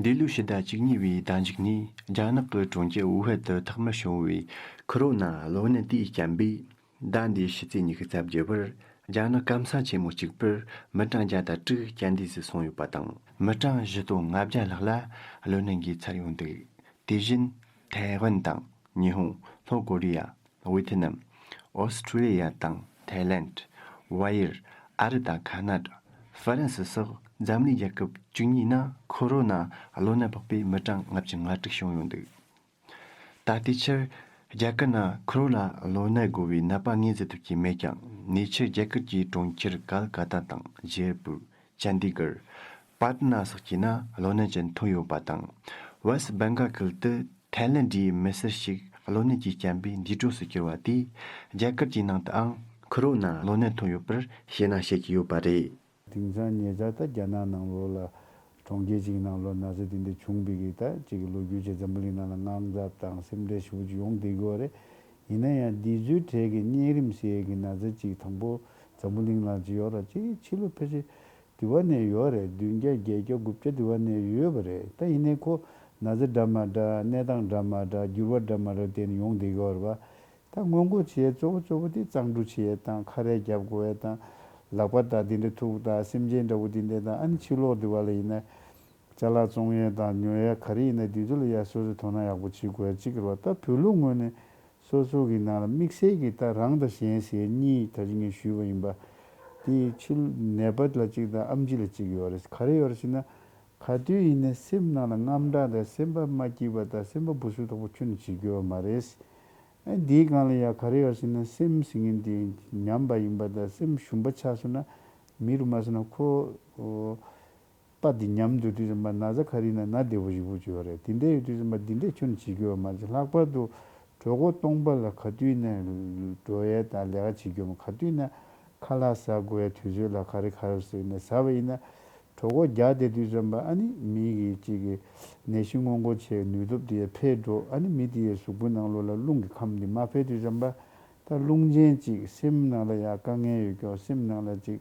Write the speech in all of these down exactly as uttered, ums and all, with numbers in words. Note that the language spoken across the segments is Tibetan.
འདི་ལོའི་ཕྱི་ཟླ་བཅུ་གཉིས་པའི་ཟླ་མཇུག་ནས་རྒྱ་ནག་གི་གྲོང་ཁྱེར་ཝུ་ཧན་དུ་ཐོག་མར་བྱུང་བའི་ཁོ་རོ་ན་གློ་ནད་དེའི་རྐྱེན་པས། ཟླ་འདིའི་ཕྱི་ཚེས་ཉི་ཤུ་རྩ་བརྒྱད་བར་རྒྱ་ནག་སྐམ་ས་ཆེན་མོ་གཅིག་པུར་མི་གྲངས་བརྒྱ་དང་དྲུག་རྐྱེན་འདས་སུ་སོང་ཡོད་པ་དང་། མི་གྲངས་བཞི་སྟོང་ལྔ་བརྒྱ་ལྷག་ལ་གློ་ནད་འགོས་ཚར་ཡོད་འདུག་དེ་བཞིན་ཐའེ་ཝན་དང་ཉི་ཧོང་། ལྷོ་ཀོ་རི་ཡ། ཝེ་ཐི་ནམ། ཨོ་སི་ཁྲུ་ལི་ཡ་དང་ཐའི་ལེན། ཝ་ཡིར། ཨ་རི་དང་ཁ་ན་ཌ། ཧྥ་རན་སི་སོགས་འཛམ་གླིང་རྒྱལ་ཁབ་བཅུ་གཉིས་ནང་ཁོ་རོ་ན་གློ་ནད་ཕོག་པའི་མི་གྲངས་ལྔ་བཅུ་ང་དྲུག་བྱུང་ཡོད་འདུག་ད་ལྟའི་ཆར་རྒྱ་གར་ནང་ཁོ་རོ་ན་གློ་ནད་འགོ་བའི་ནད་པ་དངོས་ཟིན་ཐུབ་ཀྱི་མེད་ཀྱང་། ཉེ་ཆར་རྒྱ་གར་གྱི་གྲོང་ཁྱེར་ཀལ་ཀ་ཏ་དང་ཇེ་པུར། ཅན་དི་གར། པཱ་ཏི་ན་སོགས་ཀྱི་ནང་གློ་ནད་ཅན་ཐོན་ཡོད་པ་དང་། ཝེ་སི་བེང་གལ་ཁུལ་དུ་ཐའི་ལེན་ཌིའི་མི་སེར་ཞིག་གློ་ནད་ཀྱི་རྐྱེན་པས་འདས་གྲོངས་སུ་གྱུར་བ་དེས། རྒྱ་གར་གྱི་ནང་དུའང་ཁོ་རོ་ན་གློ་ནད་ཐོན་ཡོད་པར་ཞེད་སྣང་བྱེད་ཀྱི་ཡོད་པ་རེད། དེང་སང་ཉེ་ཆར་ད་རྒྱ་ནག་ནང་ལོགས་ལ་གྲོང་ཁྱེར་ཅིག་ནང་ལོགས་ན་ཚ་དེ་འདྲ་བྱུང་བའི་གི་ད་ཅིག་ལོ་རྒྱུས་ཅིག་འཛམ་བུ་གླིང་ནང་ལ་དངངས་འཚབ་དང་སེམས་ཁྲལ་ཞེ་པོ་ཅིག་ཡོང་བསྡད་ཀྱི་ཡོད་རེད། ཡིན་ན་ཡང་འདི་ཚོའི་གྲས་ཀྱི་གཉན་རིམས་ཟེར་ཡས་ཀྱི་ན་ཚ་ཅིག་དང་པོ་འཛམ་བུ་གླིང་ནང་ཅིག་ཡོད་ར་ཅིག་ཕྱི་ལོ་ཕལ་ཆེར་དེ་བ་ནས་ཡོད་རེད། བདུན་བརྒྱ་བརྒྱད་བརྒྱ་དགུ་བརྒྱ་དེ་བ་ནས་ཡོད་པ་རེད། ད་ཡིན་ནའི་ཁོ་ན་ཚ་འདྲ་མ་འདྲ་གནས་སྟངས་འདྲ་མ་འདྲ་འགྱུར་བ་འདྲ་མ་འདྲ་དེ་ནས་ཡོང་བསྡད་ཀྱི་ཡོད་རེད་པ། ད་སྔོན་འགོག་བྱེད་ཡས་གཙོ་བོ་གཙོ་བོ་དེ་གཙང་འཁྲུ་བྱེད་ཡས་དང་ཁ་རས་རྒྱབ་དགོས་ཡས་དང་ལག་པ་དང་དེ་འདྲ་ཐུག་དང་སེམས་ཅན་འདྲ་བོ་དེ་འདྲ་དང་ཨ་ནི་ཕྱི་ལོགས་དེ་བ་ལ་ཡིན་ན་ཅ་ལག་བཙོང་ཡས་དང་ཉོ་ཡས་ག་རེ་ཡིན་ན་དེ་ཚོ་ལ་ཡ་སོ་སོ་དོ་སྣང་ཡག་པོ་བྱེད་དགོས་ཡས་གཅིག་རེད་པ། ད་བོད་ལུགས་ངོས་ནས་སོ་སོ་གི་ནང་ལ་དམིགས་བསལ་གྱི་ད་རང་དང་གཞན་ཟེར་གཉིས་ད་ཅི་ངས་ཞུས་པ་ཡིན་པ། དེ་ཕྱི་ནད་པ་ལ་གཅིག་དང་ཨེམ་ཆི་ལ་གཅིག་ཡོད་རེད། ག་རེ་ཡོད་རེད་ཟེར་ན། ག་དུས་ཡིན་ནའི་སེམས་ནང་ལ་དངངས་སྐྲག་དང་སེམས་པ་མ་སྐྱིད་པ་དང་སེམས་པ་སྦུ་སུབ་དོག་པོ་ཁྱོན་ནས་བྱེད་རྒྱུ་ཡོད་མ་རེད། ཨ་འདིའི་སྒང་ལ་ཡང་ག་རེ་ཡོད་ཟེར་ན་སེམས་ཟེར་མཁན་དེ་ཉམས་པ་ཡིན་པ་དང་སེམས་ཞུམ་པ་ཆགས་སོང་ན་མི་རུ་མ་སོང་ན་ཁོ་པ་འདི་ཉམས་འདུག་དུས་ཙམ་པ་ན་ཚ་ག་རེ་ཡིན་ན་ན་བདེ་པོ་ཞེ་པོ་ཅིག་ཡོད་རེད། དེ་འདྲ་ཡོད་དུས་ཙམ་པ་འདི་འདྲས་ཁྱོན་ནས་བྱེད་རྒྱུ་ཡོད་མ་རེད། ལྷག་པར་དུ་གྲོད་ཁོག་སྟོང་པ་ལ་ག་དུས་ནས་འགྲོ་ཡས་དང་ལས་ཀ་བྱེད་རྒྱུ་ཡོད་མ་ག་དུས་ནས་ཁ་ལག་ཟ་དགོས་ཡས་དུས་ཚོད་ལ་ག་རེ་ག་རེ་ཟེར་ནས་ཟ་བ་ཡིན་ན། གྲོད་ཁོག་རྒྱགས་བསྡད་དུས་ཙམ་པ་ཨ་ནི་མི་གི་ཅིག་གི་ནད་གཞི་སྔོན་འགོག་བྱེད་ནུས་སྟོབས་དེ་འཕེལ་འགྲོ། ཨ་ནི་མི་དེ་ཡི་གཟུགས་པོའི་ནང་ལོགས་ལ་རླུང་གི་ཁམས་དེ་མ་འཕེལ་དུས་ཙམ་པ་ད་རླུང་ཅན་ཅིག་སེམས་ནང་ལ་ཡང་དཀའ་ངལ་ཡོད་ཀྱང་སེམས་ནང་ལ་ཅིག་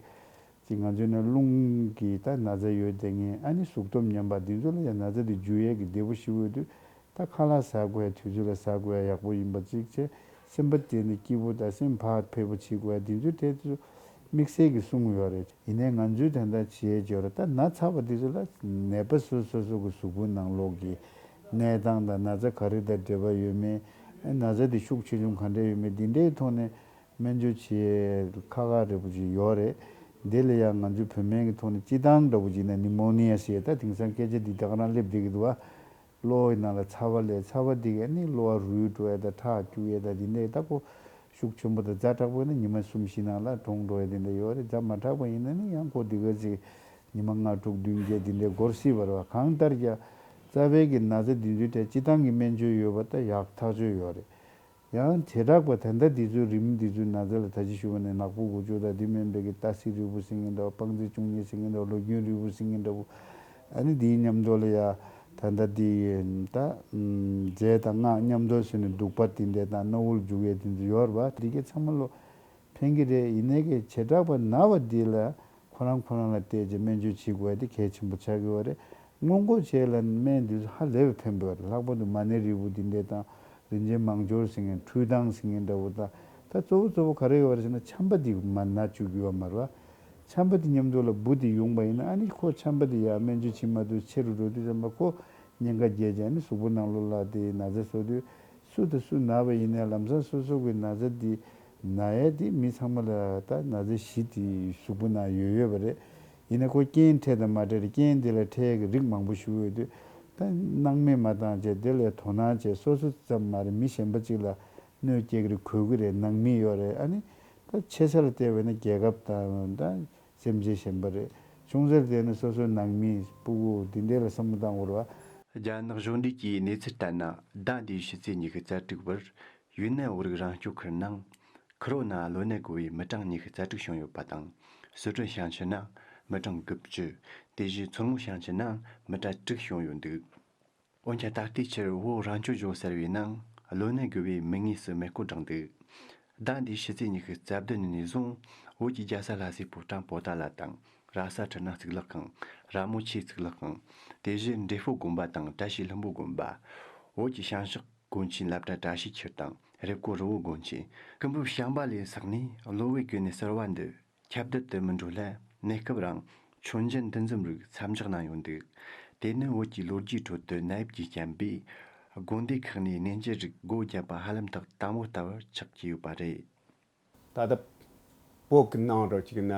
ཅིག་ང་ཚོའི་ནང་རླུང་གི་ད་ན་ཚ་ཡོད་བསྡད་མཁན་ཨ་ནི་གཟུགས་སྟོབས་ཉམས་པ་འདི་ཚོ་ལ་ཡང་ན་ཚ་དེ་འཇུ་ཡས་ཀྱི་བདེ་པོ་ཞིག་ཡོད་དུས། ད་ཁ་ལག་ཟ་དགོས་ཡ་དུས་ཚོད་ལ་ཟ་དགོས་ཡ་ཡག་པོ་ཡིན་པ་གཅིག་བྱས། སེམས་པ་དེ་ནི་སྐྱིད་པོ་དང་སེམས་བག་ཕེབས་པོ་བྱེད་དགོས་ཡ་དེ་ཚོའི་གྲས་དེ་ཚོ་དམིགས་བསལ་གྱི་གསུངས་ཡོད་རེད། ཡིན་ནའི་ང་ཚོས་ད་ལྟ་བྱེད་ཡས་ཅིག་ཡོད་རེད། ད་ན་ཚ་བ་དེ་ཚོ་ལ་ནད་པ་སོ་སོ་སོ་གི་གཟུགས་པོའི་ནང་ལོགས་ཀྱི་གནས་སྟངས་དང་ན་ཚ་ག་རེ་དང་འབྲེལ་བ་ཡོད་མེད། ན་ཚ་དེ་ཤུགས་ཆེ་ཆུང་ག་འདྲས་ཡོད་མེད་དེ་འདྲའི་ཐོག་ནས་སྨན་བཅོས་བྱེད་ཡས་ཁག་ཁག་རེད་པོ་ཅིག་ཡོད་རེད། དེ་ལ་ཡང་ང་ཚོའི་བོད་སྨན་གྱི་ཐོག་ནས་སྤྱི་བཏང་འདྲ་པོ་ཅིག་ན་ནི་མོ་ནི་ཡ་ཟེར་ཡས་ད་དེང་སང་སྐད་ཆ་འདི་ད་ག་རང་སླེབས་བསྡད་ཀྱི་འདུག་བ། གློ་བའི་ནང་ལ་ཚ་བ་ལས་ཚ་བ་འདི་གས་ནི་གློ་བ་རུལ་འགྲོ་ཡས་དང་ཁྲག་སྐྱུག་ཡས་དང་འདི་འདྲས་ད་ཁོ་ཤུགས་ཆེན་པོ་དང་ཛ་དྲག་པོ་ཡིན་ན་ཉི་མ་གསུམ་བཞི་ནང་ལ་གྲོངས་འགྲོ་ཡས་འདི་འདྲས་ཡོད་རེད། ཛ་མ་དྲག་པོ་ཡིན་ན་ནི་ཡང་ཁོ་འདི་ག་ཅིག་ཉི་མ་ལྔ་དྲུག་བདུན་བརྒྱད་འདི་འདྲས་འགོར་སྲིད་པ་རེད་བ། གང་ལྟར་ཀྱང་རྩ་བའི་གི་ན་ཚ་འདི་ཚོའི་གྲས་སྤྱི་བཏང་གི་སྨན་བཅོས་ཡོད་པ་ད་ཡག་ཐག་ཆོད་ཡོད་རེད། ཡང་བྱེ་བྲག་པ་ད་ལྟ་འདི་ཚོའི་རིམས་འདི་ཚོའི་ན་ཚ་ལ་ད་ཅི་ཞུ་བ་ནས་ནག་པོ་དགུ་བཅུ་དང་དེ་མིན་པའི་གི་ཏ་སི་རིལ་བུ་ཟེར་མཁན་འདྲ་བོ་སྤང་རྩི་བཅུ་གཉིས་ཟེར་མཁན་འདྲ་བོ་ལོ་རྒྱུས་རིལ་བུ་ཟེར་མཁན་འདྲ་བོ། ཨ་ནི་འདིའི་མཉམ་དུ་ལ་ཡ་ད་ལྟ་འདི་ད་རྫས་དང་སྔགས་མཉམ་དུ་བཟོས་ནས་བདུག་པ་འདི་འདྲས་དང་སྣ་བུག་འཇུ་ཡས་འདི་ཚོ་ཡོད་རེད་བ། འདི་གའི་ཚང་མ་ལོ་ཕན་གི་རེད། ཡིན་ནའི་གི་བྱེ་བྲག་པ་ན་བ་འདི་ལ་ཁོ་རང་ཁོ་རང་ལ་བལྟས་ཀྱི་སྨན་བཅོས་བྱེད་དགོས་ཡ་དེ་གལ་ཆེན་པོ་ཆགས་ཀྱི་ཡོད་རེད། སྔོན་འགོག་བྱེད་ལ་སྨན་འདི་ཚོ་ཧ་ལས་པའི་ཕན་པོ་ཡོད་རེད། ལྷག་པར་དུ་མ་ཎི་རིལ་བུ་འདི་འདྲས་དང་རིན་ཆེན་མང་སྦྱོར་ཟེར་མཁན་ཁྲུས་དང་ཟེར་མཁན་འདྲ་བོ་དང་ད་གཙོ་བོ་གཙོ་བོ་ག་རེ་ཡོད་རེད་ཟེར་ན་ཆམ་པ་འདི་མ་ན་བཅུག་གི་ཡོད་མ་རེད་བ། ཆམ་པ་འདི་མཉམ་དུ་ལ་འབུ་འདི་ཡོང་པ་ཡིན་ན་ཨ་ནི་ཁོ་ཆམ་པ་འདི་ཡ་སྨན་བཅོས་བྱེད་མ་ཐུབ་ཆེ་རུ་འགྲོ་དུས་ཙམ་པ་ཁོ་གཉན་ཁ་རྒྱས་ཀྱང་ནི་གཟུགས་པོ་ནང་ལོགས་ལ་དེ་ན་ཚ་བཟོ་དུས་སུ་དང་སུ་ན་བ་ཡིན་ནའི་ལམ་སང་སོ་སོ་གི་ན་ཚ་དེ་ན་ཡས་དེ་མི་ཚང་མ་ལ་ད་ན་ཚ་བཞི་དེ་གཟུགས་པོ་ནང་ཡོད་ཡོད་པ་རེད། ཡིན་ན་ཁོ་རྐྱེན་འཕྲད་དང་མ་འཕྲད་རེད། རྐྱེན་དེ་ལ་འཕྲད་ཡས་ཀྱི་རིགས་མང་པོ་ཞིག་ཡོད་དུས་ད་སྣང་མེད་མ་བཏང་བྱས་དེ་ལ་དོ་སྣང་བྱས་སོ་སོ་ཙམ་མ་རེད་མི་གཞན་པ་གཅིག་ལ་གནོད་སྐྱེལ་གྱི་རེད། གོ་གི་རེད། ནང་མི་ཡོད་རེད། ཨ་ནི་ད་ཆེ་ས་ལ་བལྟས་པ་ཡིན་ན་རྒྱལ་ཁབ་དང་ད་སེམས་ཅན་གཞན་པ་རེད། ཆུང་ས་ལ་བལྟས་ན་སོ་སོའི་ནང་མི་སྤུ་གུ་འདི་འདྲས་ལ་བསམ་བློ་བཏང་དགོས་རེད་བ། རྒྱ་ནག་གཞུང་འབྲེལ་གྱི་གནས་ཚུལ་ལྟར་ན་ཟླ་འདིའི་ཕྱི་ཚེས་ཉི་ཤུ་རྩ་དྲུག་བར་ཡུན་ནན་བོད་རིགས་རང་སྐྱོང་ཁུལ་ནང་ཁོ་རོ་ན་གློ་ནད་འགོ་བའི་མི་གྲངས་ཉི་ཤུ་རྩ་དྲུག་བྱུང་ཡོད་པ་དང་། ཟི་ཁྲོན་ཞིང་ཆེན་ནང་མི་གྲངས་དགུ་བཅུ། དེ་བཞིན་མཚོ་སྔོན་ཞིང་ཆེན་ནང་མི་གྲངས་དྲུག་བྱུང་ཡོད་འདུག་འོན་ཀྱང་ད་ལྟའི་ཆར་བོད་རང་སྐྱོང་ལྗོངས་གསར་བའི་ནང་གློ་ནད་འགོས་པའི་མི་དངོས་སུ་མེད་སྐོར་བསྒྲགས་འདུག་ཟླ་འདིའི་ཕྱི་ཚེས་ཉི་ཤུ་རྩ་བདུན་ནས་བཟུང་བོད་ཀྱི་རྒྱལ་ས་ལྷ་སའི་ཕོ་བྲང་པོ་ཏཱ་ལ་དང་ ། ར་ས་ཁྲི་ན་གཙུག་ལག་ཁང་། ར་མོ་ཆེ་གཙུག་ལག་ཁང་། དེ་བཞིན་འབྲས་སྤུངས་དགོན་པ་དང་བཀྲ་ཤིས་ལྷུན་པོ་དགོན་པ། བོད་ཀྱི་བྱང་ཕྱོགས་དགོན་ཆེན་བླ་བྲ་བཀྲ་ཤིས་ཆོས་དང་རེབ་གོང་རི་བོ་དགོན་ཆེན། སྐུ་འབུམ་བྱམས་པ་ལའི་སག་ནས་གློ་བའི་གོས་ནས་གསོལ་བ་འདེབས། ཁྱབ་གདལ་དུ་མི་འགྲོ་ལ། གནས་སྐབས་རིང་མཆོད་མཇལ་འདུ་འཛོམས་རིགས་མཚམས་འཇོག་གནང་ཡོད་འདུག། དེ་ནི་བོད་ཀྱི་ལོ་རྒྱུས་ཁྲོད་དུ་ནད་ཡམས་ཀྱིས་བསྐྱངས་པས། དགོན་སྡེ་ཁག་ནས་གནས་མཇལ་རིགས་སྒོ་བརྒྱབ་པ་ཧ་ལམ་ཐེངས་དང་པོ་ལྟ་བུར་ཆགས་ཀྱི་ཡོད་པ་རེད། ད་ལྟ་བོད་ཀྱི་ནང་འགྲོ་གཅིག་ན་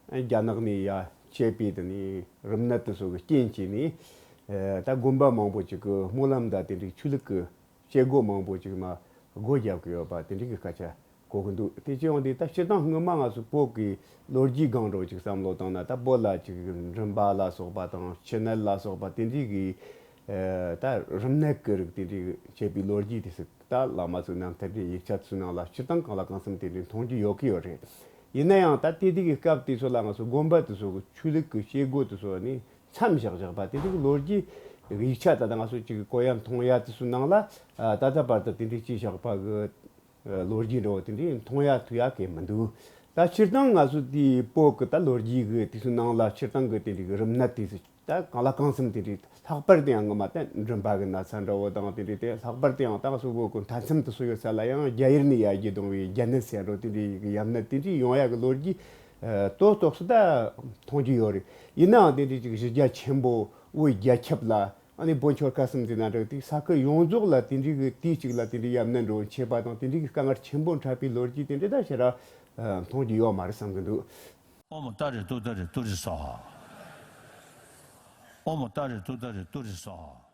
རྒྱ་ནག་ནས་ཡ་མཆེད་པའི་དེ་ནས་རིམས་ནད་དེ་ཚོ་གི་རྐྱེན་གྱིས་ནས། ད་དགོན་པ་མང་པོ་ཅིག་གི་སྨོན་ལམ་དང་དེ་འདྲའི་ཆོས་ལུགས་ཀྱི་བྱེད་སྒོ་མང་པོ་ཅིག་མ་སྒོ་བརྒྱབ་ཀྱི་ཡོད་པ་དེ་འདྲའི་གི་སྐད་ཆ་གོ་གི་འདུག། དེ་བྱས་ཡོང་དུས་ད་སྤྱིར་བཏང་སྔོན་མ་ང་ཚོ་བོད་ཀྱི་ལོ་རྒྱུས་སྒང་འགྲོ་ཅིག་བསམ་བློ་བཏང་ན། ད་བོད་ལ་ཅིག་མགྲིན་པ་ལ་སོགས་པ་དང་ཕྱི་ནད་ལ་སོགས་པ་དེ་འདྲའི་གི་ད་རིམས་ནད་ཀྱི་རིགས་དེ་འདྲའི་མཆེད་པའི་ལོ་རྒྱུས་དེ་ཚོ་ད་བླ་མ་ཚོའི་རྣམ་ཐར་དེ་ཡིག་ཆ་ཚོའི་ནང་ལ་སྤྱིར་བཏང་གང་ལ་གང་འཚམ་དེ་འདྲའི་མཐོང་རྒྱུ་ཡོད་ཀྱི་ཡོད་རེད། ཡིན་ན་ཡང་ད་དེ་དུས་ཀྱི་སྐབས་དེ་ཚོ་ལ་ང་ཚོ་དགོན་པ་དེ་ཚོ་གི་ཆོས་ལུགས་ཀྱི་བྱེད་སྒོ་དེ་ཚོ་ནི་མཚམས་བཞག་བཞག་པ་དེ་དུས་ཀྱི་ལོ་རྒྱུས་ཡིག་ཆ་ད་ལྟ་ང་ཚོ་ཅིག་གི་གོ་ཡ་མཐོང་ཡ་དེ་ཚོའི་ནང་ལ་ད་ལྟ་བར་དུ་དེ་འདྲའི་ཅིག་བཞག་པ་གི་ལོ་རྒྱུས་འདྲ་བོ་དེ་འདྲའི་མཐོང་ཡ་ཐོས་ཡ་གི་མི་འདུག། ད་སྤྱིར་བཏང་ང་ཚོ་དེའི་བོད་ཀྱི་ད་ལོ་རྒྱུས་ཀྱི་དུས་སུ་ནང་ལ་སྤྱིར་བཏང་གི་དེ་འདྲའི་རིམས་ནད་དེ་ཚོ་ད་གང་ལ་གང་འཚམ་དེ་འདྲའི་ལྷག་པར་དུ་ཡང་ངོ་མ་ད་མགྲིན་པ་གི་ན་ཚ་འདྲ་བོ་དང་དེ་འདྲའི་དེ་ལྷག་པར་དུ་ཡང་ད་ང་ཚོ་བོད་ཀྱི་མཐའ་མཚམས་དེ་ཚོ་ཡོད་ས་ལ་ཡང་རྒྱ་ཡུལ་ནས་ཡར་རྒྱས་བཏང་བའི་རྒྱ་ནད་ཟེར་འགྲོ་དེ་འདྲའི་གི་ཡམས་ནད་དེ་འདྲའི་ཡོང་ཡ་གི་ལོ་རྒྱུས་ཏོག་ཏོག་སུ་ད་མཐོང་རྒྱུ་ཡོད་རེད། ཡིན་ནའང་དེ་འདྲའི་ཅིག་གཞི་རྒྱ་ཆེན་པོ་བོད་རྒྱ་ཁྱབ་ལ། ཨ་ནི་བོད་ཆོལ་ཁ་གསུམ་དེ་ན་འགྲིག་དུས་ས་ཁུལ་ཡོངས་རྫོགས་ལ་དེ་འདྲའི་གི་དུས་གཅིག་ལ་དེ་འདྲའི་ཡམས་ནད་འགྲོ་མཆེད་པ་དང་དེ་འདྲའི་གི་དཀའ་ངལ་ཆེན་པོ་འཕྲད་པའི་ལོ་རྒྱུས་དེ་འདྲ་ད་ཞེ་དྲག་མཐོང་རྒྱུ་ཡོད་མ་རེད་བསམ་གི་འདུག། ཨོཾ་ཏཱ་རེ་ཏུཏྟཱ་རེ་ཏུ་རེ་སྭཱ་ཧཱ། ཨོཾ་ཏཱ་རེ་ཏུཏྟཱ་རེ་ཏུ་རེ་སྭཱ་ཧཱ།